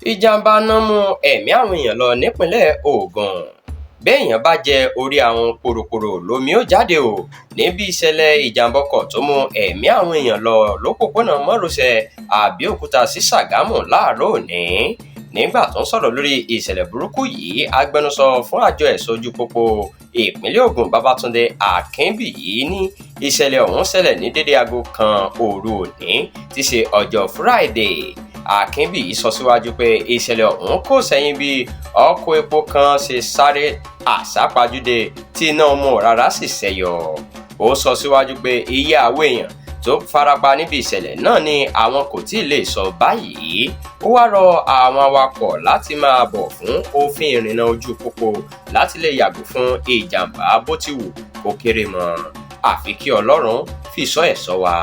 Ìjàmbá iná mú ẹ̀mí àwọn èèyàn lọ nípìnlẹ̀ Ògùn. Béèyàn bá jẹ orí ahun, pòròpórò lomi ó jáde o níbi ìṣẹ̀lẹ̀ ìjàmbá ọkọ̀ tó mú ẹ̀mí àwọn èèyàn lọ lọ́pọ̀pọ̀nà márosẹ̀ Àbẹ́òkúta sí Ṣàgámù láàárọ̀ òní. Nígbà tó ń sọ̀rọ̀ lórí ìṣẹ̀lẹ̀ burúkú yìí, agbẹnusọ fún àjọ ẹ̀ṣọ́ ojú pópó ìpínlẹ̀ Ògùn, Babátúndé Akínbíyì, ní ìṣẹ̀lẹ̀ ọ̀hún ṣẹlẹ̀ ní dédé aago 1 òru òní tí í ṣe ọjọ́ Friday. Akínbíyì sọ síwájú pé ìṣẹ̀lẹ̀ ọ̀hún kò ṣẹ̀yìn bí ọkọ̀ epo kan ṣe sáré àsápajúdé tí iná ọmọ rárá sì ṣẹyọ. Ó sọ síwájú pé iye àwọn èèyàn tó farapa níbi ìṣẹ̀lẹ̀ náà ni àwọn kò tí ì lè sọ báyìí. Ó wá rọ àwọn awakọ̀ láti máa bọ̀ fún òfin ìrìnnà ojú pópó láti lè yàgò fún ìjàmbá, bó ti wù kó kéré mọ́. Àfi kí Ọlọ́run fìṣọ́ ẹ̀ ṣọ́ wa.